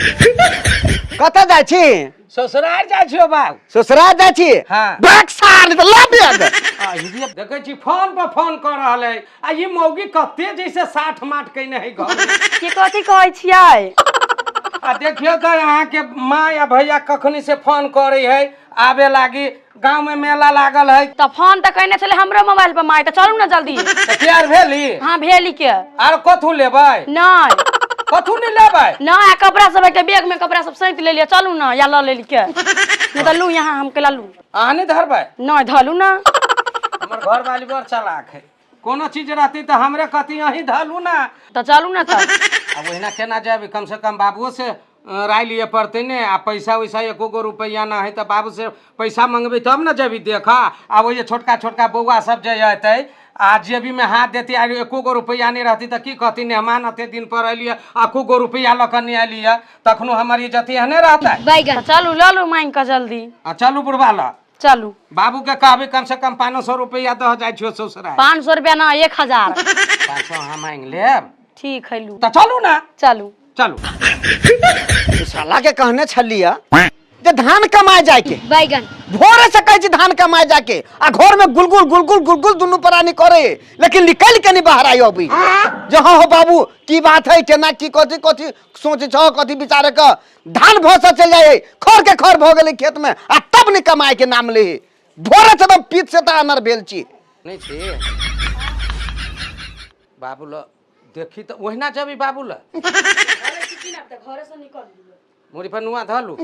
कतऽ जाइ छी? ससुराल जाइ छियो बाबू। ससुराल जाइ छी? हाँ। बैक साल तऽ ला बैग। आ ई देखै छी फोन पर फोन कऽ रहल है, आ ई मौगी कते जैसे साठ माठ कयने है घर में। के कथी कहै छियै? आ देखियौ तऽ अहाँके माँ या भैया कखनी से फोन करै है आबे लागी, गाँव में मेला लागल है। तऽ फोन तऽ कयने छलै हमरो मोबाइल पर माय, तऽ चलू ने जल्दी। तऽ तैयार भेली? हाँ, भेली के। आर कथू लेबै? नहि। कथू नहि लेबै? नहि, आ कपड़ा सब एकटा बैग में कपड़ा सब सैंत लेलियै, चलू ने, या लऽ लेली के। नहि तऽ लू यहाँ हम केला लू। अहाँ नहि धरबै? नहि, धलू ने। हमर घरवाली बड़ चालाक है, कोनो चीज रहती तऽ हमरे कहती अहीं धलू ने। तऽ चलू ने तऽ। आ ओहिना केना जायब? कम से कम बाबुओ से राय लिए पड़तै ने। आ पैसा वैसा एको गो रुपैआ ना है, तऽ बाबू से पैसा मंगबै तब ने जेबी देखा। आ ओहि जे छोटका छोटका बौआ सब जे अयतै आ जेबी में हाथ देती आ एको गो रुपैआ नहि रहती तऽ की कहती? मेहमान एते दिन पर अयलियै, एको गो रुपैआ लऽ कऽ नहि अयलियै, तखनो हमर इज्जत एहने रहतै। तऽ चलू, लऽ लू मांगि कऽ जल्दी। आ चलू बुढ़बा लऽ। चलू। बाबू के कहबै कम से कम 500 रुपैआ दह जाइ छियो ससुराल। 500 रुपया ना, 1000। 500 अहाँ मांगि लेब। ठीक है, लू। तऽ चलू ने। चलू। चलू। साला के कहने छलियै जे धान कमाए जाके। बैगन। भोरे से कहै छी धान कमाए जाके, आ घर में गुलगुल गुलगुल गुलगुल दुनू प्राणी करे, लेकिन निकल के नहीं बाहर आयो अभी जे हाँ हो बाबू की बात है, केना की कथी कथी सोच छौ, कथी विचार के धान भोसा चल जाए, खर के खर भऽ गेलै खेत में, आ तब नहीं कमाए के नाम ले। भोरे से एकदम पीत से तऽ अनर भेल छी। नहि छी बाबू ल देखी तऽ ओहिना जेबी बाबू ल। मुड़ी पर नुआ धलू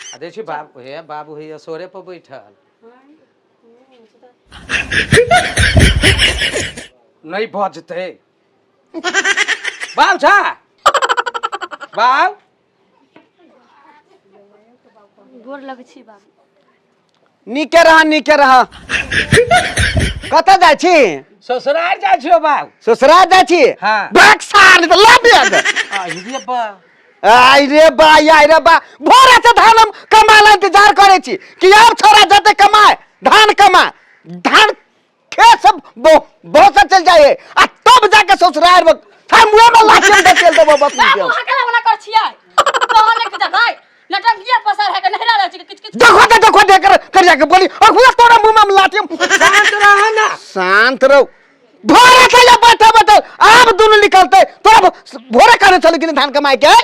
आ देखी बाबू, हे बाबू हे सोरे पर बैठल नहीं बजते। बाबू छा बाबू। गोर लगै छी बाबू। नीके रह, नीके रह। कतऽ जाइ छी? ससुराल जाइ छियो बाबू। ससुराल जाइ छी? हाँ। बैक साल तऽ ला बैग। आई रे बा। आई रे बा, आई रे बा। भोरे से धान हम कमाए ला इंतजार करै छी कि आब छोरा जते कमाए, धान कमाए, धान खेत सब बहुत चल जाए, आ तब जाके ससुराल में हम मुँह में लाठी हम धकेल देबो बस। बाबू, अहाँ केना ओना कर छियै? कहने के जगह नटंकिया पसार है के नहिरा रहै छै किच किच। देखो ते देखो दे कर कर जाके बोली अखुआ तोरा मुँह में लाठी हम। शांत रह ना। शांत रहो। भोरे से या बैठे बैठे आब दुनू निकलते तोरा भोरे कहने छल कि धान कमाए के।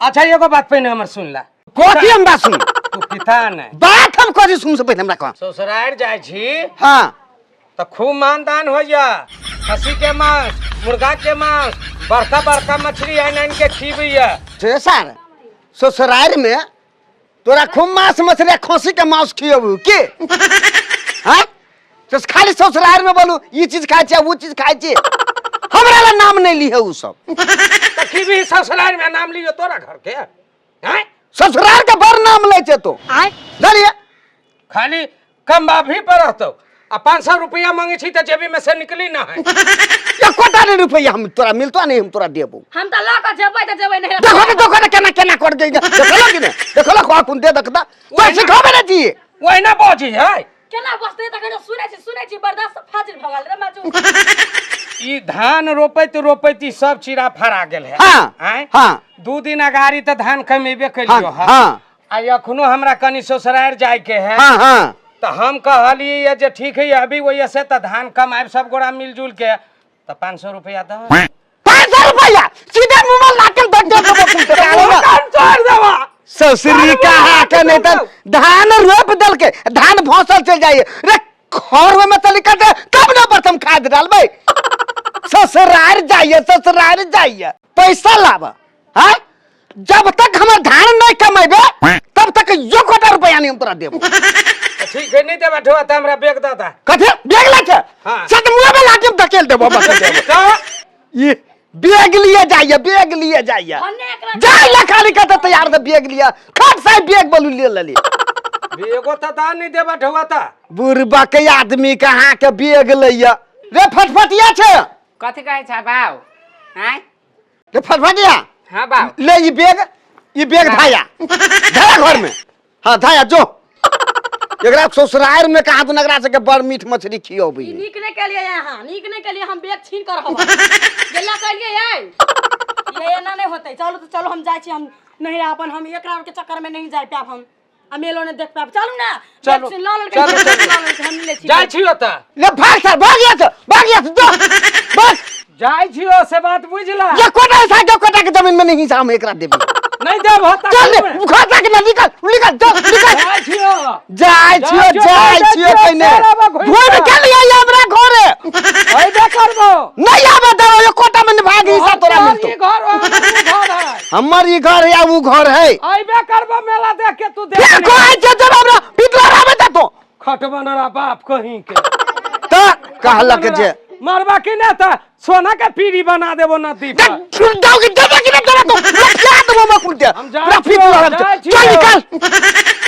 अच्छा एगो बात पहिने हमर सुन ला। कथी हम बात सुन? तू पिता ने बात हम कथी सुन से पहिले हमरा कह। ससुराल जाइ छी। हाँ। तऽ खूब मानदान होइया, खस्सी के मांस, मुर्गा के मांस, बड़का बड़का मछली आनि आनि के खिबैया। से सर ससुराल में तोरा खूब मांस मछली आ खस्सी के मांस खियबू के? हाँ, तो खाली ससुराल में बोलू ई चीज खाइ छी वो चीज खाइ छी, हमरा ला नाम नहीं ली है उ सब। तऽ खिबी ससुराल में नाम लियो तोरा घर के? हैं? ससुराल के बड़ नाम लै छै तो। आय। जानिए। खाली कमबाभी पर रहतो आ 500 रुपया मांगे छी तऽ जेबी में से निकली ना है। एकोटा नहीं रुपया हम तोरा मिलतो नहीं, हम तोरा देबो। हम तऽ लऽ कऽ जेबै तऽ जेबै नहीं। देखो ने, देखो ने केना केना कर दे, देखलो कि ने, देखलो को कोन दे देखदा तो सिखाबे ने जी। ओहिना बजी है। केना बजतै तखन सुनै छी, सुनै छी बर्दाश्त फाजिल भऽ गेल रे माजू। ई धान रोपैत रोपैत ई सब चिरा फरा गेल है। हाँ, आँय? हाँ। 2 दिन अगाड़ी तऽ धान कमेबे केलियो। हाँ, हाँ। आ अखनो हमरा कनी ससुराल जाय के है। हाँ, हाँ। तऽ हम कहलियै जे ठीक है अभी वही से तऽ धान कमाएब सब गोरा मिलजुल के, तऽ 500 रुपया दह। 500 रुपया सीधे मुंह में लाके दे दे देबो कुल तोरा। धान तोड़ देबा। ससुरी का हाथ नहीं तो धान रोप दल के धान भौसल चल जाइए रे, खर में चली कटे तब ना प्रथम खाद डालबै। ससुराल जाइए, ससुराल जाइए, पैसा लाब। हाँ, जब तक हमर धान नहीं कमेबे तब तक यो कोटा रुपया नहीं हम तोरा देबो। ठीक है, नहीं देबा ढोआ त हमरा बैग दे दा। कथी बैग ला के? हाँ। से त मुंह में लाके हम धकेल देबो, बस देबो। तो ये बैग लिए जाइए, बैग लिए जाइए। भन्ने एकरा जाय ला खाली कत तैयार त बैग लिया, खट साहब बैग बोलू ले लली। एगो त दा नहीं देबा ढोआ त। बुढ़बा के आदमी कहाँ के बैग लैया रे, फटफटिया छे। कथी कहै छ बाउ? आँय? रे फटफटिया। हाँ बाउ। ले ई बैग, ई बैग धाया धाया घर में। हाँ धाया जो एकरा ससुराल में कहाँ तो नगरा से के बड़ मीठ मछली खियौबी। ई नीक नहीं केलिए यहाँ, नीक नहीं केलिए, हम बैग छीन कर हवा गेला केलिए। ये एना नहीं होते। चलो तो चलो, हम जाइ छी, हम नहीं अपन हम एकरा के चक्कर में नहीं जाय पाब हम, आ मेलो ने देख पाब। चलू ना। चलू, ल ल चलू, चलू, हम ले छी। जाइ छी ओतऽ। ले भाग सर, भाग यहाँ से, भाग यहाँ से, जो भाग। जाइ छियो से बात बुझला। ये कोटा सा के कोटा के जमीन में नहीं हिस्सा हम एकरा देबी। नहीं देब होता। चल ले खाता के ना, निकल निकल, जो निकल। जाइ छियो। जाइ छियो, जाइ छियो। पहिने घूम के लिए आइए हमरा घरे। अइबे करबो। नहीं आबे देबो, ये कोटा में भाग हिस्सा तोरा मिलतो। ई घर हमर घर है। हमर ई घर है या ऊ घर है। अइबे करबो मेला देख के तू देख। फिर कोई छै जब हमरा पिटला आबे दे तो खटबनरा बाप कहीं के त कहलक जे मरबा की ना त सोना के पीढ़ी बना देबो नदी पर। जाओ कि देबे कि ना तोरा तो लठिया देबो मैं कुल दे। हम जाइ पूरा छियो, पिटला जाइ छियो। चल निकल।